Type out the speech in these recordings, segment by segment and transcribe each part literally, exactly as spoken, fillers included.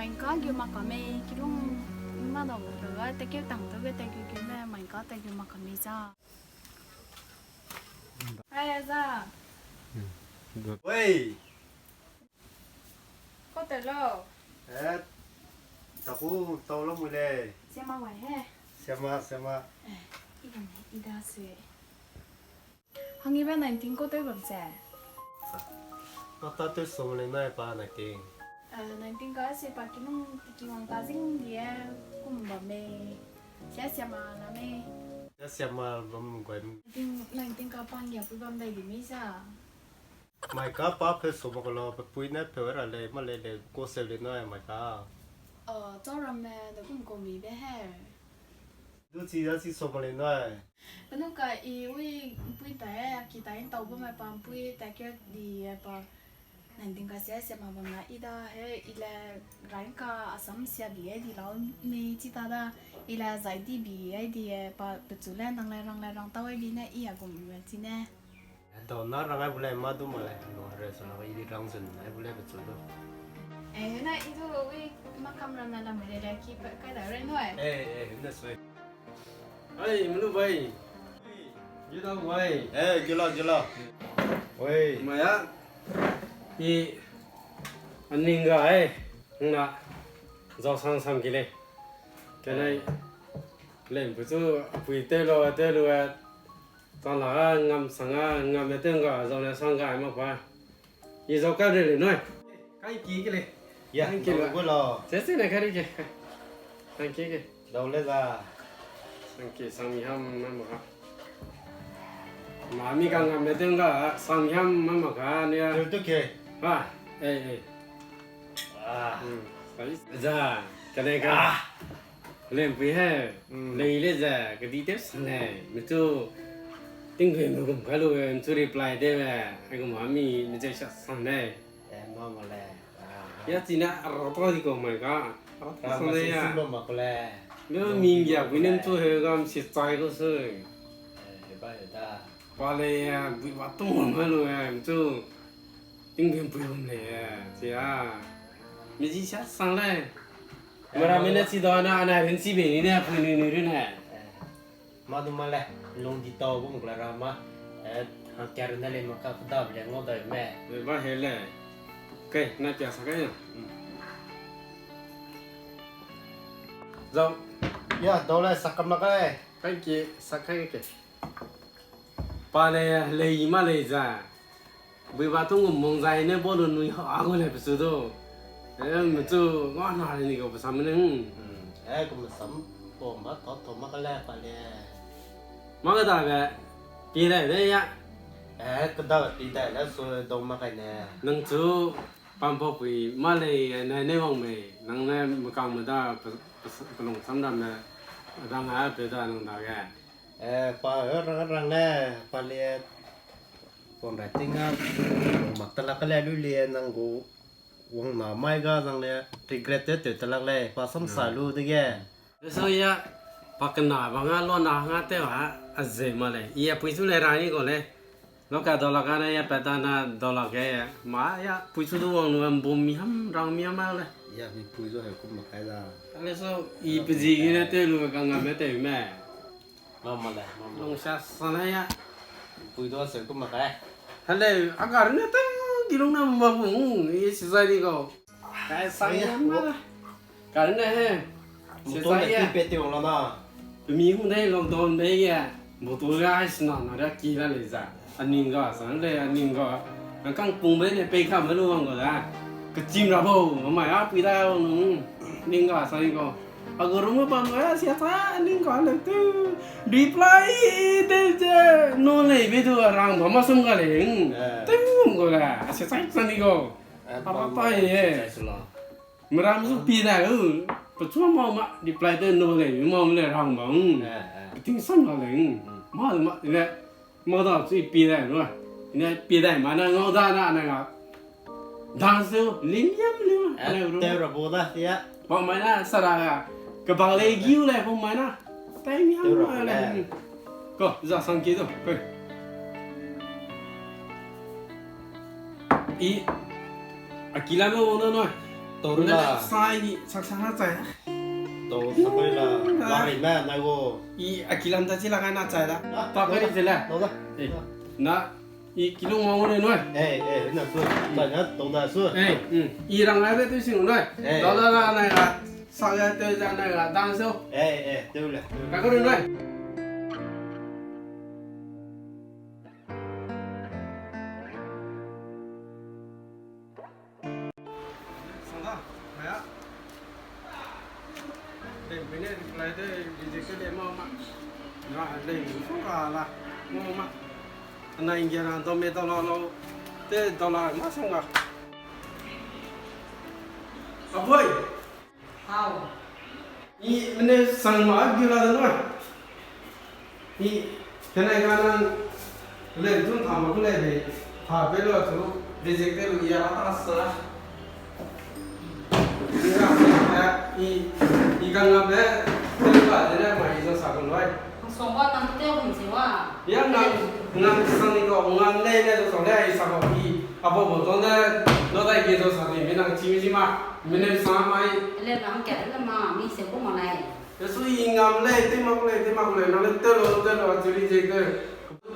Mai ka gu mak ka mei, kilung ma da gu ga, te keu tang tu ge, te keu keu me, mai ka te gu mak ka mei za. Hai, za. Wei. Ko te lo. Eh, taku tau lo mu le. Siama wai he. Siama, siama. Eh, i bam he, i da sui. Hangge ba nineteen ko tew bam se. Sa. Ko ta tew so le nai pa nineteen. Eh, nineteen ka se pa kinung tiki wang ta zing die kum bam me. Sia siama la me. Sia siama bam guai. Nineteen, nineteen ka pang ya pui bam dai di mi sa. Mai ka pa pe so ma ko lo, pe pui ne pe ra le, ma le le, ko se le nai mai ka. Oh, to ram me, de kum ko mi be he. Du chi da chi so ma le nai. Kanu ka i wi pui ta he, ki ta in tau bam me pa pui ta ke di he pa. Nineteen ka sia siama bam na i da he, i le ran ka Assam sia bi he di lau me chi ta da, i le zai di bi he di he pa, pe chu le nang le rang le rang tau he di ne, i a gum me chi ne. Dau na rang ai bu le ma du ma le, lu re so na i di rang zun ai bu le pe chu du. Eh, na i du wi ma kam ram na lam le le ki pe kai da re no ai. Eh, eh, na sui. Ai, melu bai. Gila bai. Eh, gila, gila. Oi. Maya. I aning ga ai. Na. Zau sang sam ki le. Kenai. Lem bu chu apui te lo, te lo. Tang la ngam sang a, ngam me te ga, zau ne sang ga ai ma pa. I zau ka re le noi. Kai ki ke le. Ya, kai ki lo. Lo. Se se ne kai re ke. Kai ki ke. Dau le za. Sang ki sang mi ham ma ma ka. Ma mi ka ngam me te ga sang mi ham ma ma ka ne ya. Te tu ke. Ha, eh, eh. Ah. Hmm. Sai. Za, ka le ka. Ah. Lempui he, hmm. Lei le ze, kedi tew sang lei, mechu, tingbe me gum ka lu, mechu reply tew be, ai gum ha mi, mechu sa sang lei. Eh, ma ma le. Ah. Ya chi na, a ra ta di ko mai ka, a ra ta sang lei ya. Lo ma ko le. Lo ming ya, pui nem chu he gam si chai ko se. Eh, he ba he da. Pa le ya, bui ba tong ma lu ya, mechu. Tingbe pui gum lei ya, chi a. Mechu sa sang lei. Mara mene chi da na, ana rin chi be ni ne, pui nui nui rin he. Eh, ma du ma le, lung di tau bum kula ra ma. Eh, ha kar na le ma ka kudap le ngau dai me. Le ba he le. Kai, na pia sa kai ya. Hmm. Zau. Ya, dau le sa kam la kai. Kai ki, sa kai ke. Pa le, lei ma lei za. Bui ba tung gum mong zai ne bo lu nui ha gu le pechu du. Eh, mechu ngau na le ni ko pe sam ne. Hmm. Eh, kum sam po ma to to ma ka le pa le. Ma ka da be, pi dai de ya. Eh, ka da pi dai le so dau ma kai ne. Nang chu pam po pui ma lei ne ne wang mei. Nang ne mekang me da pe, pe, pelung sam da me. Dang a pe da nang da ge. Eh, pa, eh, rang, rang ne, pa le, pon rai ting a, mak ta lak le lu le, nang gu, wang na mai ga, nang le, regret te, te ta lak le, pa sam sa lu de ge. So ya, pa kena ba nga, lo na nga te wa, a ze ma le, i a pui chu le rang i ko le. Lo ka dau lak a ne, ya pa ta na dau lak ge, ma ya, pui chu du wang lu, mbum mi ham, rang mi ham ma le. Ya, mi pui chu he kum mak kai da. Ale so, i pe zi gi ne te lu, ka ngam me te me. Mama le, mama. Lung sa sana ya. Pui do se ku ma kai. Hello, a gar ne te di lung na ma bu, i si zai di ko. Kai sang ya ma. Gar ne he. Si zai ya. Pe ti wang la na. Pe mi hung dai lockdown dai ya. Bottle ga ai sna na ra ki la le za. Aning ga sang le, aning ga. Nang kang pung be ne pei kam me lu wang ga da. Kechim ra bo, ma mai a pui da wang nung. Ning ga sang ko. A gu rung bam ga sia ta ning ga le tu. Reply de je no le be du rang ba ma sum ga le. Eh. Tem ga le. A sia ta sang ni ko. Eh, a pa pa ye. Meram zu pi dai u. Pechu mau ma reply de no le, mau le rang ba. Eh, eh. Ting sam la le. Mm. Ma ma le. Ma da chu i pi dai lu. Ne pi dai ma na ngau da na na ga. Dance lim yam lim. Eh, ne ru. Te ra bo da ya. Ba mai na sara ga. Ke ba le giu le ba mai na. Tai mi ham ma le. Ko, za sang ki do. Ko. I, a ki la me wang da no. Tau rui la. Sai ni, sak sak na chai. Tau sak rui la. Ah. La rei me, nai wo. I a kilam ta chi la kai na chai da. Ah, pa kai di zele. Tau da. Eh, na, i kilung wang rei noi. Eh, eh, na su. Chai na, tau da su. Eh, mm. I rang ai be tu sing noi. Eh. Tau da la nai la. Sak ya teu ja nai la, dan su. Eh, eh, teu le. Ka ko rei noi. Sangda, maya. Lei mene reply de reject de ma ma. Ra lei so ra la. Ma ma. Ana India na do me do la lo. Te do la ma sangda. Aboi. Hau. I mene sang ma gi la de noi. I, kenai ga nang lem tun tha ma gu lei be, tha pe lo chu, reject te lu ya ta sa. I, i kang ngam le, te lu ba de ne ma i zo sa gu loi. Song ba tang te hum si wa. Ya ngam, ngam sang ni ko, ngam lei ne zo sa le, i sa ko i, a bo bo zo ne, lo dai ge zo sa ni, mi nang chi mi chi ma, mi ne sa mai. Le nang ke le ma, mi se ko ma lai. Yesu i ngam lei, tei mak lei, tei mak lei, nang le tei lo, tei lo, a chiri je ke.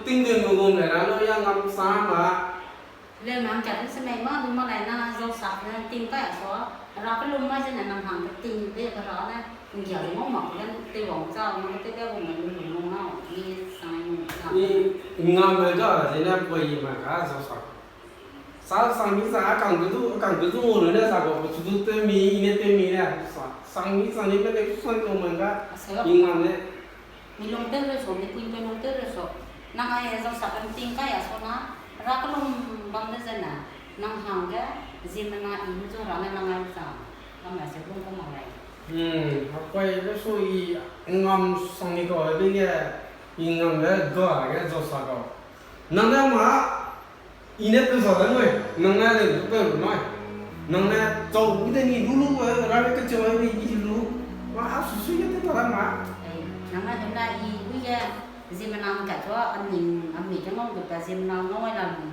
Ting ding gu gum lei, na lo ya ngam sa ma. Le nang kat se mei ma, du ma lai na, zau sak na ting kai a so. Ra pe lum ma je na nang hang pe ting de pe ra na, nggia le ngau mak le tei wang cha, nang tei de wang le lum lum ngau, ni sang ai nung na. Ni ngam le ga, je na poi ma ga, zau sak. Sa, sang mi sa, a kang ke du, a kang ke du ngau lu ne sa ko, chu du tei mi, i ne tei mi ne, sa, sang mi sa ni pe ne, sang ko ma ga, i ngam le. Mi lung tew le so, mi pui pe lung tew le so. Nang ai zau sak kan ting kai a so na, ra kelum bam de zena, nang hangge, ziemmena i mi zu ra ne nang ai za, nang ai se lung ko ma lai. Hmm, a koi le so i ngam sang ni ko, le ge, i ngam le ga ge zau sak ko. Nang ne ma, i ne pe sa da noi, nang ne le du pe lu noi. Nang ne chau de ni lu lu, ra le ke chau ni i lu. Wa a su su ye te ta da ma. Eh, nang ne hena i wi ye, ziemmena ka chua, a ning, a mi ke ngau du ta ziemmena ngau ai la lu.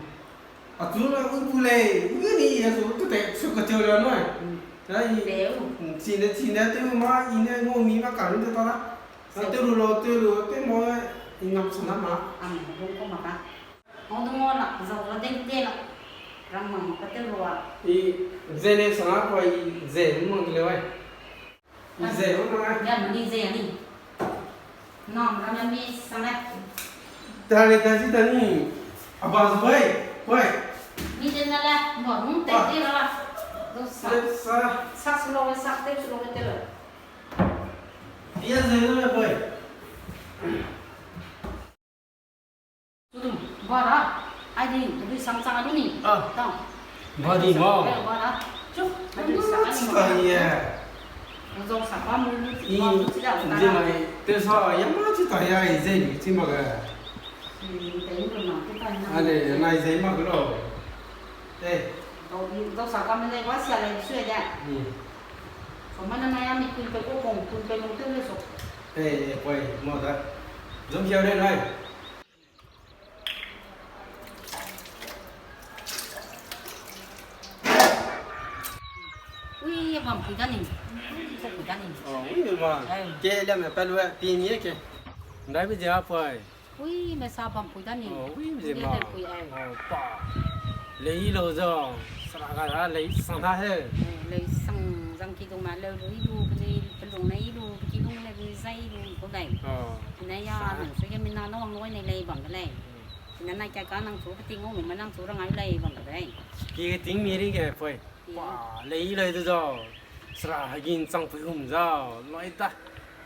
A chu na u pu lei, u ge ni ye su ke te su ke chau la noi. Hmm. Ai, pe u. Chi ne, chi ne te ma, i ne ngau mi ma ka lu te ta da. Na te lu lo, te lu, te mo, i ngam sa na ma. Am, bung ko ma ka. Ngau du ngau la, zau la deng te la. Rang mang ka te lu a. I ze ne sa na kua i ze mang le wai. I ze mang na. Ya, mani ze ya ni. Nam ram ya mi sa na. Ta le ta si ta ni. A ba zu bai, bai. Mi ze na la, mo nung te te la. Do sa. Sa. Sa su lo, sa te su lo te lo. Ia ze na la, bai. Tudum, bara. Ai di, ai di sang sang ai lu ni. Ah. Tau. Ba di mo. Ai, bara. Chu, ai di sang ai lu. Ai ye. Zong sa pa mu lu, i, ba mu chi da, i, bara. Mai, te sa, ya ma chi ta ya, i ze ni chi ma ga. Hmm, te ni lu na, te ta na. Ale, nai ze ma ga lo. Te. Zong, zong sa pa mu le, ba sia le, sui de. Hmm. So ma na na ya mi kun pe ko kong, kun pe lung te le so. Eh, eh, poi, mo da. Zong sia le nai. Ui, bam pui da ni. Ko pui da ni. Oh, ui, ma. Eh. Ke liam me pa lu, pi ni ke. Ndai bi ja poi. Ui, me sa bam pui da ni. Oh, ui, bi ja ma. Pui ai. Oh, pa. Lei lo zo. Sara ga da lei sang da he. Eh, lei sang zang ki dong ma leu lu i lu, pe ni pe lung ne i lu, pe ki lung ne pe ni zai i lu ko dai. Oh. Pe ne ya, sa. Nang su ge mi na na wang loi ne lei bam de lei. Hmm. Pe ne nai ka ka nang su pe ting ngau me ma nang su rang ai lei bam de lei. Ki ting mi ri ge poi. Ki. Pa, lei lei de zau. Sara ha gin chang pui hum zau. Loi da.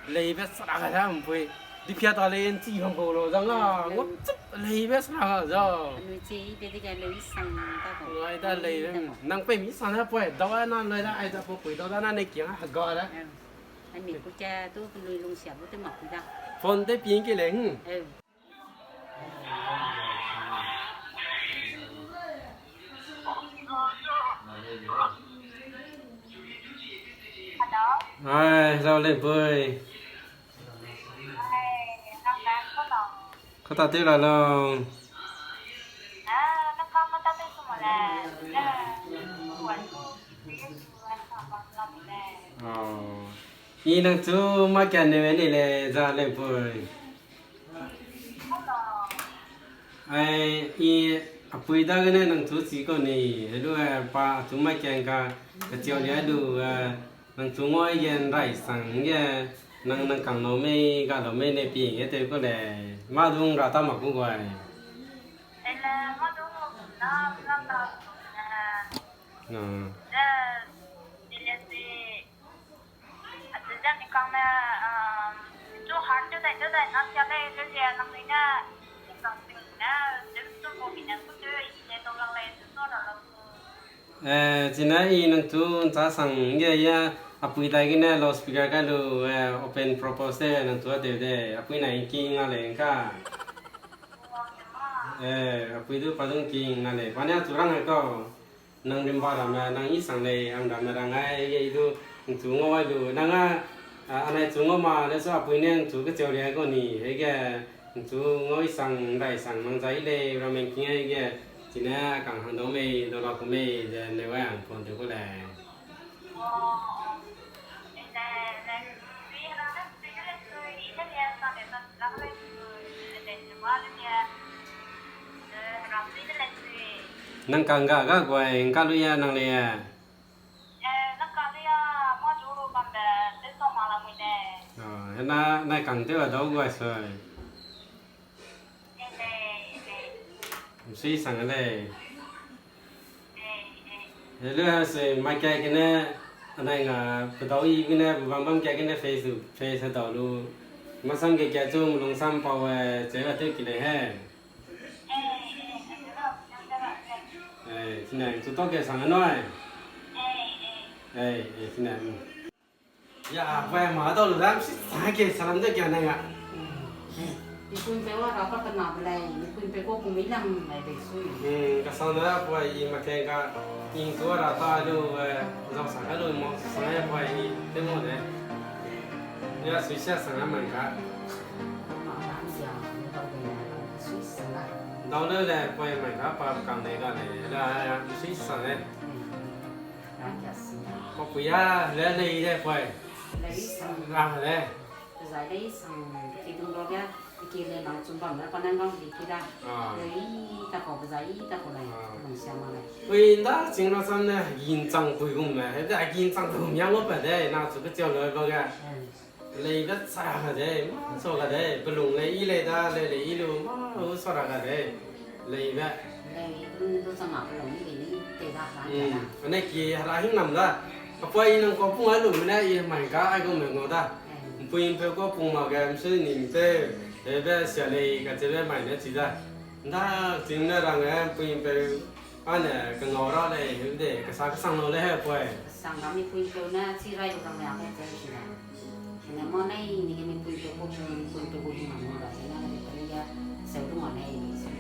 Leibe sara ga da mpui. Di pia ta lei en chi hang ko lo zang a. Lei. Ngop chup leibe sara ga zau. Anui chi be de ga lei sang ta ko. Loi da leibe. Nang pe mi sang na poi. Dau na loi da ai da po pui dau da na ne kiang ha ga da. Em. Ai mi ku ke tu lui lung sia bu te ma ku da. Phone te ping ke le hm. Em. Hello? Ai, zau le boi. Ai, nang na ko lo. Kata te la lo. Ah, nang ka ma ta te su mo le. Eh, wan ku. I nang chu ma ka ne ni le za le pui. Ai, i apui dagene nang chu chi kau ni, helu, eh, pa chu ma ka ka, ka chiau lia lu, eh, nang chu ngau ge nrai sang ge, nang, nang kang lau mei, ga lau mei ne pi ge tew kau le, ma dung ra ta ma ku guai. Ele, ma dung na, na ta, na. Na. Ze, ele se, Eh, chine i nang chu ncha sang ge ya, apui dai gene loudspeaker kai lu, eh, open propose de nang chu a deu de, apui na i king a lei ngka. Eh, apui du pa dung king a lei, pa ne a chu rang ai kau. Nang rimba ramme, nang i sang lei, ang ramme rang ai, ge i du, nchu ngau ai lu, nang a, a, anai chu ngau ma, le so apui ne nchu kecheu ria kau ni, hege, nchu ngau i sang, ndai sang, nang zai lei, ramme king ai ge, chine kang hang dau mei, dau la ku mei, ze ne wai ang phone tew ku lei. Nang kang ga ga guai, ngka lu ya nang le ya. Ah, na, na kang tew a dau guai sui. Msui sang a lei. Hello, a se mai ka gene, anai nga pedau i gene, bebam bam ka gene face to face a dau lu. Masam ge ka chu lungsam pau, eh, che ba tew ki lei he. Eh, chine, chu to ke sang a noi. Eh, eh, chine, mm. Ya, pai ma dau lu dam, si sa ke salam de kya nai nga. Mipui mpe wa ra pa tena belai, mipui mpe ko kung mi lang lai de sui. Hmm, ka sang da pai i ma ke ka, ing tua ra ta lu, eh, zau sa ka lu mo, sa ya pai i, te mo de. Ya, sui sia sang a man ka. Ma dam ya, ni dau de ya, sui sa la. Dau le le, pai man ka, pa kang de ga le, la ya, sui sa le. Pau pui a, le lei de pui. Lei sang. Ra le. Zai lei sang, ki dung lo ge, ki le lang chum bam le, pa nang gang di ki da. Ah. Lei ta ko, zai ta ko lei, ah, lang sia ma lei. Pui nda ching ra sam ne, gin chang pui gum me, he de gin chang pui gum yang lo pa de, na chu ke chiao lo ba ge. Hmm. Lei da sa ga de, ma so ga de, pelung lei i lei da, lei lei i lu, ma, u so ra ga de, lei be. Lei, du, du sa ma pelung i lei ni, te da, ha, hmm, da. Ane ki hera hing nam da. Apoi i nang ko pung ai lu me ne, i mai ka ai gu me ngau da. Hmm. Mpui mpeu ko pung ma ge, msui ni mpeu, e be sia lei ka che be mai ne chi da. Nda, ching ne rang e, mpui mpeu, Ane, kangau ra lei, heude, kasa kasang lo lei he, poi. Kasang ra mipui peu ne, chi rai lu rang lei, ake zai chi lei. Kene ma nei, ni ge mipui peu gu, mipui peu gu hing nam ga, zai na de peli ya, seu du ma nei, ni se.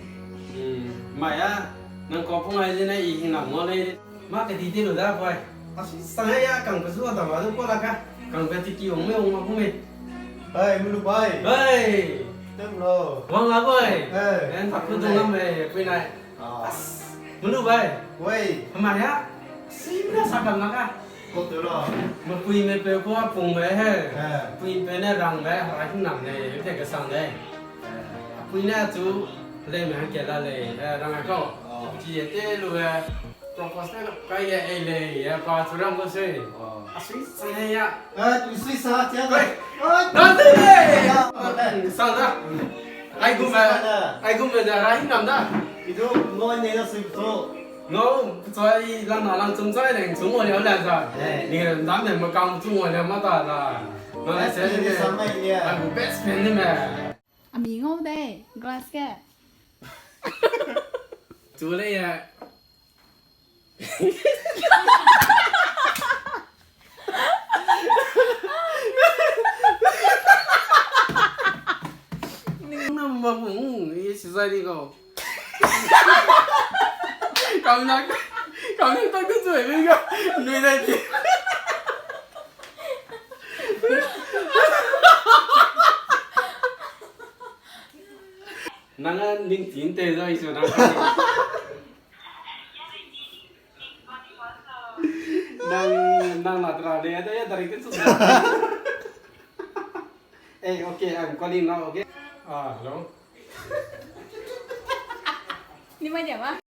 Hmm, mai a, nang ko pung ai zene, i hing nam ngau lei. Ma ke di di lu da, poi. A sui sang ya, kang pe zu a dam a du ko la ka. Kang pe tiki wang mei, wang ma pu mei. Hai, mulu bai. Hai. Tem lo. Wang la, poi. Eh. En ta ku dung lam mei, pui nai. Ah. As, mulu bai. Wei. Hemai a, si na sa kam na ka. Ko te lo. Mepui mepeu ko a pung bai he. Eh. Pui pe ne rang bai, hera hing nam lei, te kasang lei. Eh. Apui ne chu, lei me hangke la lei, eh, rang a ko. Oh. Chi e te lu e, propose ne kai e, e lei, e pa chu rang ko se. Oh. A sui sa ne ya. Eh, tu sui sa, chia da. Wei. Oi. Na de lei. Ya. Sa da. Ai gu me, ai gu me da, ra hing nam da. I du, ngau ne na sui tu. Ngau, chai lang na lang chung chai leng chung ngau liau la za. Eh. Ni ga dam ne ma kang chung ngau liau ma ta da. Ma best friend ni sa mai ni. Ai gu best friend ni me. Ami ngau de, glass ke. Chu le ya. Ning nam ba bu, ye si zai di ko. Kam na, kam na ta ku zai di ko. Nui dai di. Nang a ning tin te zai su nang. Nang, nang na tra de, ada ya dari ke su. Hey, okay, I'm calling now, okay? Ah, hello. Ni mai dia ma?